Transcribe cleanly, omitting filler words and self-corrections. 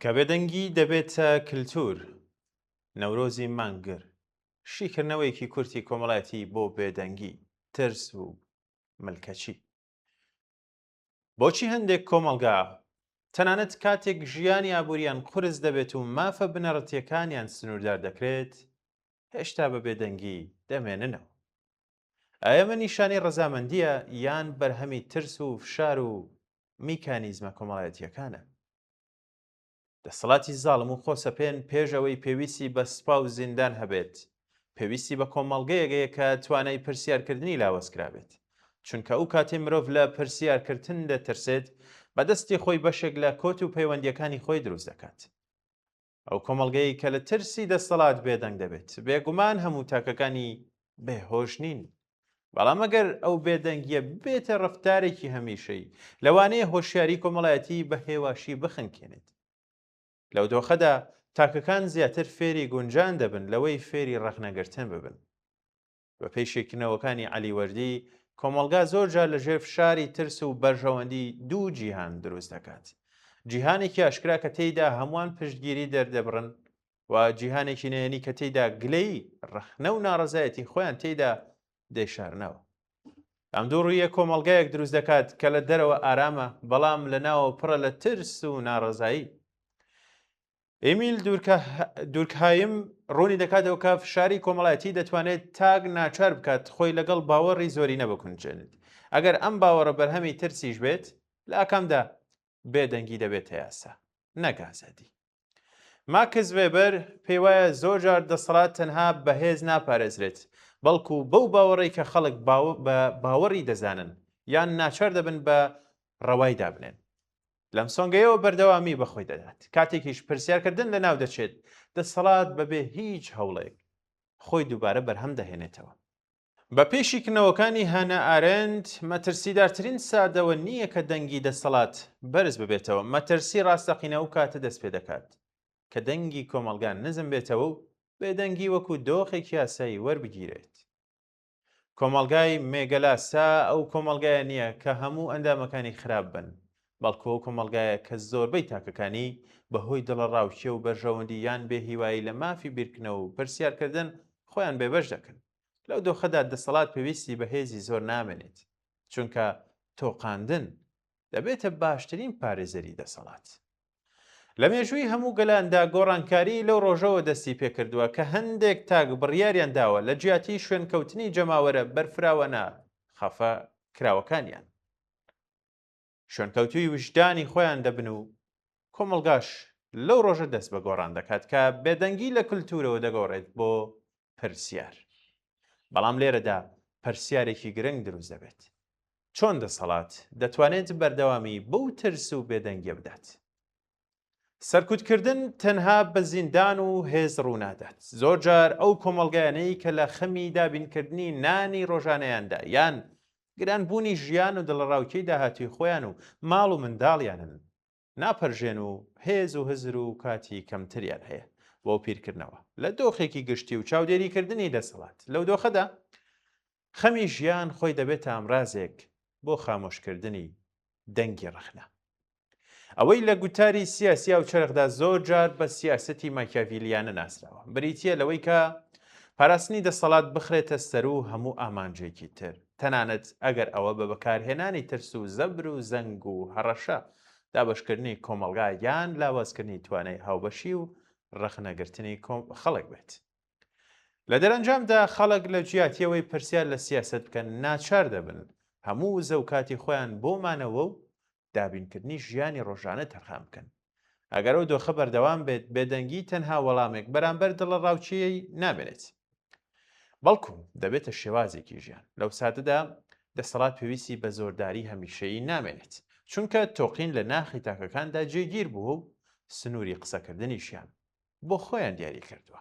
کە بێدەنگی دەبێتە کلتور، نەورۆزی مانگر، شیکردنەوەیەکی کورتی کۆمەڵایەتی بۆ بێدەنگی، ترس و ملکەچی. بۆچی هەندێک کۆمەڵگا تەنانەت کاتێک ژیانی ئابووریان قورس دەبێت و مافە بنەڕەتییەکانیان سنووردار دەکرێت، هێشتا بە بێدەنگی دەمێننەوە؟ ئایا ئەمە نیشانەی ڕەزامەندییە یان بەرهەمی ترس و فشار و میکانیزمە کۆمەڵایەتییەکانە؟ دەسەڵاتی زاڵم و خۆسەپێن پێش ئەوەی پێویستی بە سوپا و زیندان هەبێت، پێویستی بە کۆمەڵگەیەک هەیە کە توانای پرسیارکردنی لاواز کرابێت. چونکە ئەو کاتەی مرۆڤ لە پرسیارکردن دەترسێت، بە دەستی خۆی بەشێک لە کۆت و پەیوەندییەکانی خۆی دروست دەکات. ئەو کۆمەڵگەیەی کە لە ترسی دەسەڵات بێدەنگ دەبێت، بێگومان هەموو تاکەکانی بێ هۆش نین. بەڵام ئەگەر ئەو بێدەنگییە ببێتە ڕەفتارێکی هەمیشەیی، لەوانەیە هۆشیاری کۆمەڵایەتی بە هێواشی بخنکێنێت. لەو دۆخەدا تاکەکان زیاتر فێری گونجان دەبن لەوەی فێری ڕەخنەگرتن ببن. بەپێی شیکردنەوەکانی عەلی وەردی، کۆمەڵگا زۆر جار لە ژێر فشاری ترس و بەرژەوەندی دوو جیهان دروست دەکات. جیهانێکی ئاشکرا کە تێیدا هەمووان پشتگیری دەردەبڕن و جیهانێکی نهێنی کە تێیدا گلەیی، ڕەخنە و ناڕەزایەتی خۆیان تێیدا دەیشارنەوە. ئەم دوو ڕوویە کۆمەڵگایەک دروست دەکات کە لە دەرەوە ئارامە، بەڵام لە ناوەوە پڕە لە ترس و ناڕەزایی. ئیمیل دورکهایم ڕوونی دەکاتەوە کە فشاری کۆمەڵایەتی دەتوانێت تاک ناچار بکات خۆی لەگەڵ باوەڕی زۆرینە بگونجێنێت. ئەگەر ئەم باوەڕە بەرهەمی ترسیش بێت، لە ئاکامدا بێدەنگی دەبێتە یاسا، نەک ئازادی. ماکس ڤێبەر پێیوایە زۆرجار دەسەڵات تەنها بە هێز ناپارێزرێت، بەڵکو بەو باوەڕەی کە خەڵک بە باوەڕی دەزانن یان ناچار دەبن بە ڕەوای دابنێن. لەم سۆنگەیەوە بەردەوامی بە خۆی دەدات. کاتێکیش پرسیارکردن لەناو دەچێت، دەسەڵات بەبێ هیچ هەوڵێک خۆی دووبارە بەرهەم دەهێنێتەوە. بە پێی شیکردنەوەکانی هانا ئارێنت، مەترسیدارترین سات ئەوە نییە کە دەنگی دەسەڵات بەرز ببێتەوە، مەترسی ڕاستەقینە ئەو کاتە دەست پێ دەکات کە دەنگی کۆمەڵگا نزم بێتەوە و بێدەنگی وەکو دۆخێکی ئاسایی وەربگیرێت. کۆمەڵگای مێگەلاسا ئەو کۆمەڵگایە نییە کە هەموو ئەندامەکانی خراپ بن، بەڵکو ئەو کۆمەڵگایە کە زۆربەی تاکەکانی بەهۆی دڵەڕاوکێ و بەرژەوەندی یان بێهیوایی لە مافی بیرکردنەوە و پرسیارکردن خۆیان بێبەش دەکەن. لەو دۆخەدا دەسەڵات پێویستی بە هێزی زۆر نامێنێت، چونکە تۆقاندن دەبێتە باشترین پارێزەری دەسەڵات. لە مێژووی هەموو گەلاندا گۆڕانکاری لەو ڕۆژەوە دەستی پێکردووە کە هەندێک تاک بڕیاریان داوە لە جیاتی شوێنکەوتنی جەماوەرە بەرفراوانە خەفە کراوەکانیان شوێنکەوتووی ویژدانی خۆیان دەبن و کۆمەڵگاش لەو ڕۆژە دەست بە گۆڕان دەکات کە بێدەنگی لە کولتوورەوە دەگۆڕێت بۆ پرسیار. بەڵام لێرەدا پرسیارێکی گرنگ دروست دەبێت. چۆن دەسەڵات دەتوانێت بەردەوامی بەو ترس و بێدەنگیە بدات؟ سەرکوتکردن تەنها بە زیندان و هێز ڕوونادات. زۆرجار ئەو کۆمەڵگایانەی کە لە خەمی دابینکردنی نانی ڕۆژانەیاندا یان گرانبوونی ژیان و دڵەڕاوکێی داهاتووی خۆیان و ماڵ و منداڵیانن، ناپەرژێن و هێز و هزر و کاتی کەمتریان هەیە بۆ پیرکردنەوە لە دۆخێکی گشتی و چاودێریکردنی دەسەڵات. لەو دۆخەدا خەمی ژیان خۆی دەبێتە ئامرازێک بۆ خامۆشکردنی دەنگی ڕەخنە. ئەوەی لە گوتاری سیاسی هاوچەرخدا زۆر جار بە سیاسەتی ماکیاڤیلیانە ناسراوە، بریتییە لەوەی کە پاراستنی دەسەڵات بخرێتە سەروو هەموو ئامانجێکی تر، تەنانەت ئەگەر ئەوە بە بەکارهێنانی ترس و زەبر و زەنگ و هەڕەشە، دابەشکردنی کۆمەڵگا یان لاوازکردنی توانای هاوبەشی و ڕەخنەگرتنی خەڵک بێت. لە دەرەنجامدا خەڵک لە جیاتی ئەوەی پرسیار لە سیاسەت بکەن، ناچار دەبن هەموو وزە و کاتی خۆیان بۆ مانەوە و دابینکردنی ژیانی ڕۆژانە تەرخان بکەن. ئەگەر ئەو دۆخە بەردەوام بێت، بێدەنگی تەنها وەڵامێک بەرامبەر دڵەڕاوکێی نامێنێت، بەڵکو دەبێتە شێوازێکی ژیان. لەو ساتەدا دەسەڵات پێویستی بە زۆرداری هەمیشەیی نامێنێت، چونکە تۆقین لە ناخی تاکەکاندا جێگیر بووە و سنووری قسەکردنیشیان بۆ خۆیان دیاری کردووە.